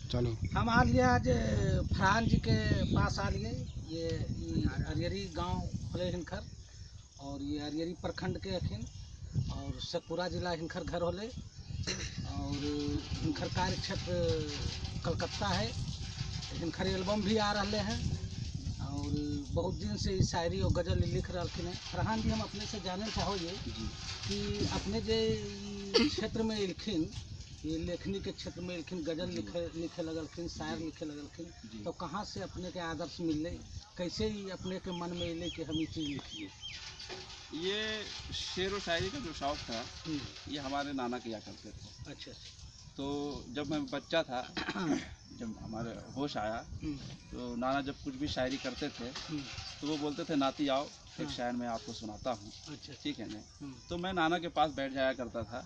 चलो हम आ लिए आज फरहान जी के पास आ लिए। ये अरियरी गांव होले हिनखर और ये अरियरी प्रखंड के हखिन और शेखपुरा जिला हिनखर घर होले और हिनखर कार्य क्षेत्र कलकत्ता है। हिनखर एल्बम भी आ रहे हैं और बहुत दिन से शायरी और गज़ल लिख रहा हैं। फरहान जी, हम अपने से जाने चाहोगे कि अपने जे क्षेत्र में एलखिन, ये लेखनी के क्षेत्र में एलखिन, गज़ल लिखे लिखे लगलखिन, शायर लिखे लगलखिन, तो कहाँ से अपने के आदर्श मिलले, कैसे ही अपने के मन में अले कि हम ये चीज़ लिखिए? ये शेर व शायरी का जो शौक़ था ये हमारे नाना किया करते थे। अच्छा। तो जब मैं बच्चा था, जब हमारे होश आया, तो नाना जब कुछ भी शायरी करते थे तो वो बोलते थे, नाती आओ एक शायर मैं आपको सुनाता हूँ। अच्छा। ठीक है ना? तो मैं नाना के पास बैठ जाया करता था।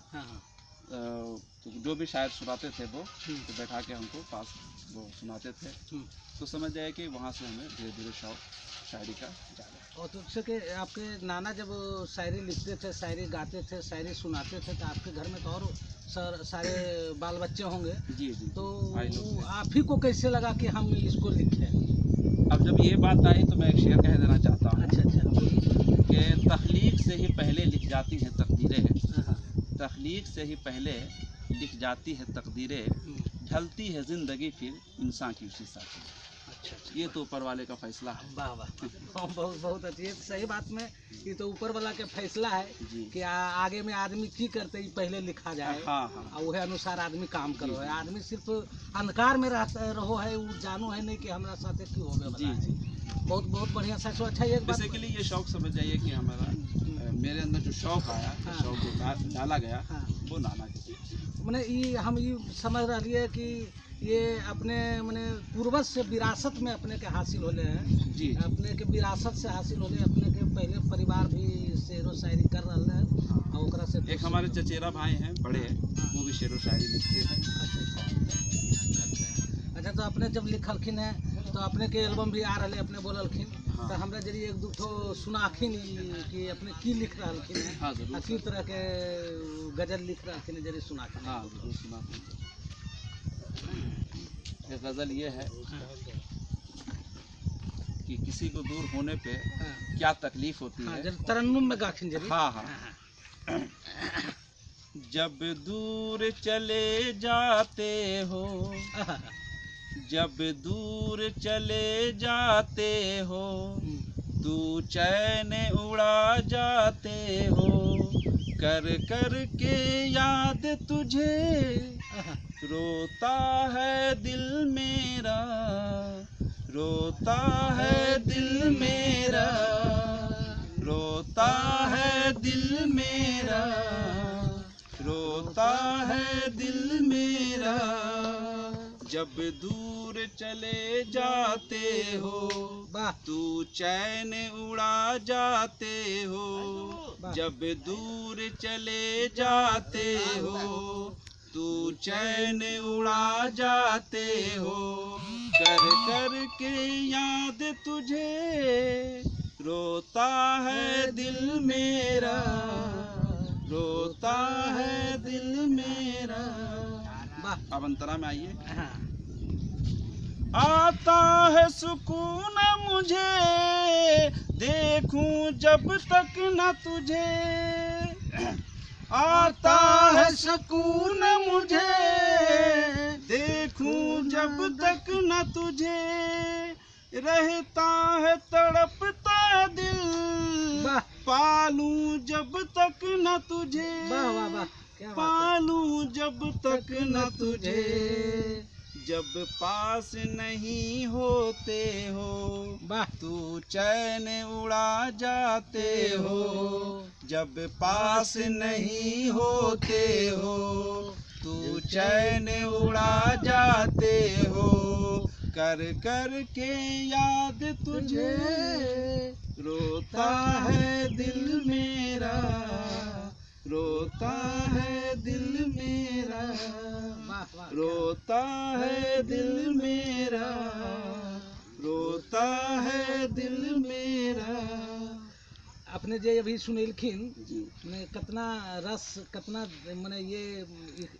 तो जो भी शायर सुनाते थे वो तो बैठा के हमको पास वो सुनाते थे। तो समझ जाए कि वहाँ से हमें धीरे धीरे शौक़ शायरी का जागा। और तो उससे कि आपके नाना जब शायरी लिखते थे, शायरी गाते थे, शायरी सुनाते थे, तो आपके घर में तो और सर सारे बाल बच्चे होंगे। जी जी। तो भाई लोग थे। आप ही को कैसे लगा कि हम इसको लिखें? अब जब ये बात आई तो मैं एक शेर कह देना चाहता हूँ। अच्छा अच्छा, बोलिए। कि तख्लीक से ही पहले लिख जाती हैं तकदीरें, हाँ, तख्लीक से ही पहले लिख जाती है तकदीरें, ढलती है ज़िंदगी फिर इंसान की उसी साथ। अच्छा अच्छा। ये तो ऊपर वाले का फैसला है। वाह वाह, बहुत बहुत बहुत अच्छी। ये तो सही बात में ये तो ऊपर वाला के फैसला है कि आगे में आदमी की करते ही पहले लिखा जाए हाँ हाँ और वह अनुसार आदमी काम करो है। आदमी सिर्फ अंधकार में रहता रहो है, वो जानो है नहीं कि हमारा साथे की होवे वाला है। बहुत बहुत बढ़िया सर। अच्छा, एक बात बेसिकली ये शौक समझ जाइए कि हमारा मेरे अंदर जो शौक आया, शौक जो डाला गया, वो नाना के मने ये हम ये समझ रही है कि ये अपने मने पूर्वज से विरासत में अपने के हासिल होले हैं। जी। अपने के विरासत से हासिल होले, अपने के पहले परिवार भी शेर व शायरी कर रहे हैं और ओकरा से एक हमारे चचेरा भाई हैं बड़े, वो भी शेर व शायरी लिखते हैं। अच्छा अच्छा, करते हैं। अच्छा, तो अपने जब लिखलखिन है तो अपने के एल्बम भी आ रहे अपने बोललखिन, तो हमरा जरिए एक दू ठो सुनाखिन कि अपने की लिख रहलखिन है हाँ जरूर। आ की तरह के गजल लिख रहलखिन है, जरिए सुनाखिन। हाँ जरूर सुनाते हैं। एक गज़ल ये है कि किसी को दूर होने पे क्या तकलीफ होती है। जब तरन्नुम में गाखिन जरिए। हाँ हाँ। जब दूर चले जाते हो, जब दूर चले जाते हो, तू चैन उड़ा जाते हो, कर कर के याद तुझे रोता है दिल मेरा, रोता है दिल मेरा, रोता है दिल मेरा, रोता है दिल मेरा, जब दूर चले जाते हो, तू चैन उड़ा जाते हो, जब दूर चले जाते हो, तू चैन उड़ा जाते हो, कर कर के याद तुझे रोता है दिल मेरा, रोता है दिल मेरा। अब अंतरा में आइए। आता है सुकून मुझे देखूं जब तक न तुझे, आता है सुकून मुझे देखूं जब तक न तुझे, रहता है तड़पता दिल पालूं जब तक न तुझे, वाह वाह वाह, क्या बात है। पालूं जब तक न तुझे, जब पास नहीं होते हो, तू चैन उड़ा जाते हो, जब पास नहीं होते हो, तू चैन उड़ा जाते हो, कर कर के याद तुझे रोता है दिल मेरा, रोता है दिल मेरा, रोता है दिल मेरा, रोता है दिल मेरा। अपने अपने जे अभी सुनेलखिन जी मने कितना रस, कितना मने ये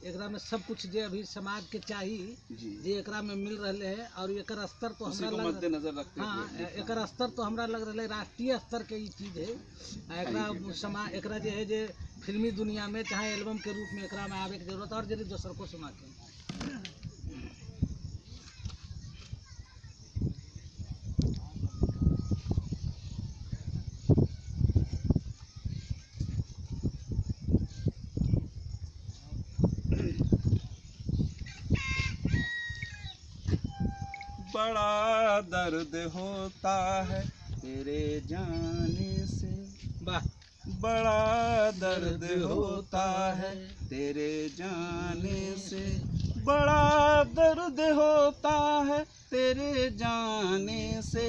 एकरा में सब कुछ जे अभी समाज के चाही जी जे एकरा में मिल रहे है। और एकर स्तर तो उसी हमरा को लग मद्देनजर रखते हाँ, हुए लिखा एकर है। स्तर तो हमरा लग रहा है राष्ट्रीय स्तर के ई चीज है। आ एकरा Thank you. समाज एकरा जे है जे फिल्मी दुनिया में चाहे एल्बम के रूप में एकरा में आवे के जरूरत। और जरूर दोसर को सुना के बड़ा दर्द होता है तेरे जाने से, वाह, बड़ा दर्द होता है तेरे जाने से, बड़ा दर्द होता है तेरे जाने से,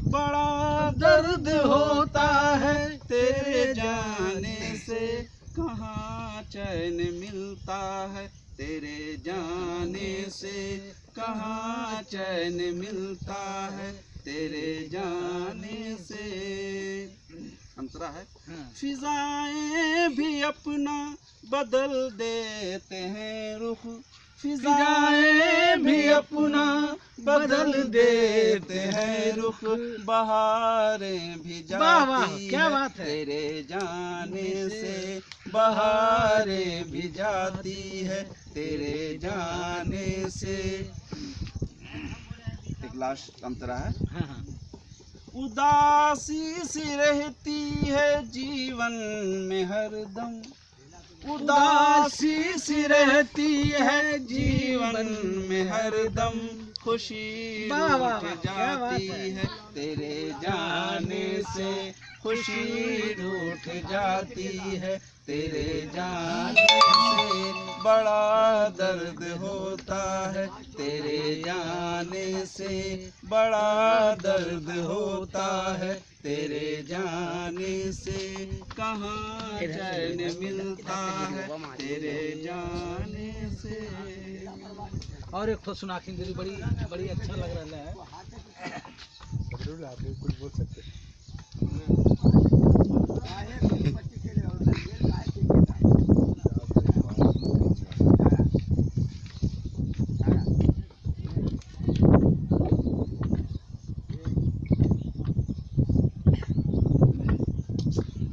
बड़ा दर्द होता है तेरे जाने से, कहाँ चैन मिलता है तेरे जाने से, कहाँ चैन मिलता है तेरे जाने से। अंतरा है। फिजाएं भी अपना बदल देते हैं रुख, फिजाएं भी अपना बदल देते हैं रुख, बहारें भी जाती क्या बात है तेरे जाने से, बहारें भी जाती है तेरे जाने से। एक लास्ट अंतरा है। हाँ। उदासी सी रहती है जीवन में हरदम, उदासी सी रहती है जीवन में हरदम, खुशी रूठ जाती है तेरे जाने से, खुशी रूठ जाती है तेरे जाने से, बड़ा दर्द होता है तेरे जाने से, बड़ा दर्द होता है तेरे जाने से, कहाँ चैन मिलता है तेरे जाने से। और एक तो सुना के बड़ी बड़ी अच्छा लग रहा है। आप कुछ बोल सकते हैं।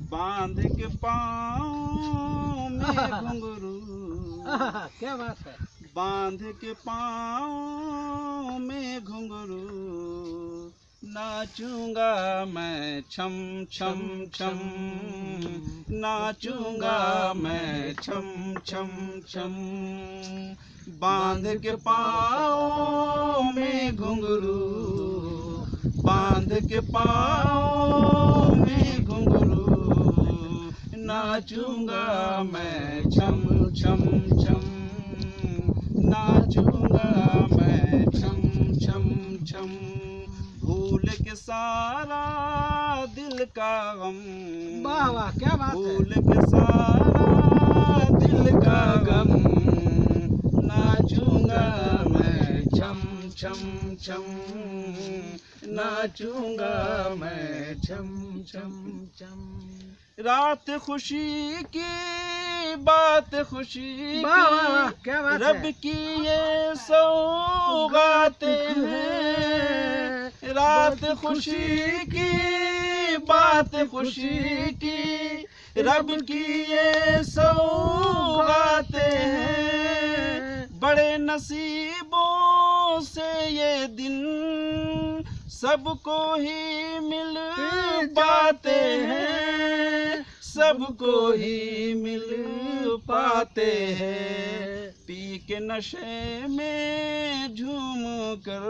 बांध के पाँव में घुंघरू, क्या बात है, बांध के पाँव में घुंघरू, नाचूंगा मैं छम छम छम, नाचूंगा मैं छम छम छम, बांध के पाँव में घुंघरू, बांध के पाँव में घुंघरू, नाचूंगा मैं छम छम छम, नाचूंगा मैं छम छम छम, भूल के सारा दिल का गम, वाह वाह क्या बात है, भूल के सारा दिल का गम, नाचूंगा मैं छम छम छम, नाचूंगा मैं छम छम छम। रात खुशी की बात खुशी की, क्या बात रब की ये सौगातें हैं, रात खुशी की बात खुशी की, रब की ये सौगातें हैं, बड़े नसीबों से ये दिन सबको ही मिल पाते हैं, सबको ही मिल पाते हैं, पी के नशे में झूम कर,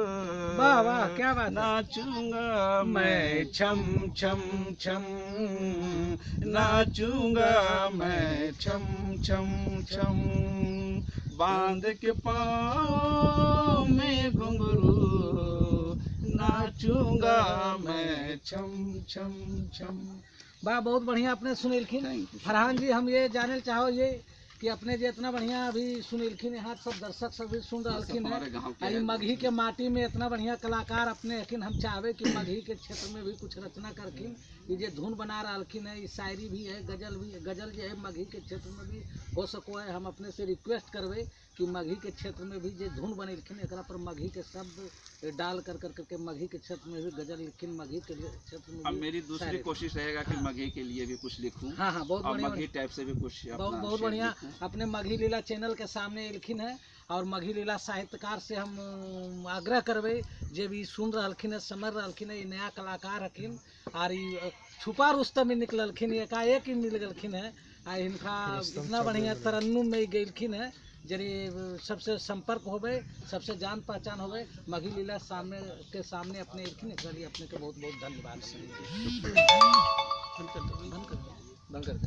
वाह वाह क्या बात, नाचूंगा मैं छम छम छम, नाचूंगा मैं छम छम छम, बांध के पाँव में घुंघरू, नाचूंगा मैं छम छम छम। वाह बहुत बढ़िया आपने सुनेलखिन। फरहान जी हम ये जाने चाहो ये कि अपने जे इतना बढ़िया अभी सुनेलखिन, यहाँ सब दर्शक सब भी सुन सब रहलखिन हमारे है। गांव के आई हैं। मगही के माटी में इतना बढ़िया कलाकार अपने हकिन, हम चाहबे कि मगही के क्षेत्र में भी कुछ रचना करखिन। ये जे धुन बना रहलखिन है, ये शायरी भी है, गजल भी है, गजल जो है मगही के क्षेत्र में भी हो सको है। हम अपने से रिक्वेस्ट करबे कि मगही के क्षेत्र में भी जे धुन बनेलखिन एकरा पर मगही के शब्द डाल कर कर करके मगही के क्षेत्र में भी गजल लिखिन, मगही के क्षेत्र में अब भी मेरी दूसरी शायरी। कोशिश रहेगा कि मगही के लिए भी कुछ लिखूं हाँ हाँ, बहुत और बढ़िया, मगही टाइप से भी कुछ बहुत अपना बहुत शेर बढ़िया। लिखूं। अपने मगही लीला चैनल के सामने एलखिन है और मगही लीला साहित्यकार से हम आग्रह करबै जे भी सुन रहलखिन है, समझ रहलखिन है, ई नया कलाकार हखिन और ई छुपा रुस्तम ही निकललखिन, एकाएक ही मिल गेलखिन है आ हिनका रुस्तम इतना चौधरी बढ़िया मिल तरन्नुम में गेलखिन है। जरी सबसे संपर्क होबे, सबसे जान पहचान होबे, मगही लीला सामने के सामने अपने एलखिन, एकरा लिए अपने के बहुत बहुत धन्यवाद। बंद कर दो, बंद कर दो, बंद कर दो।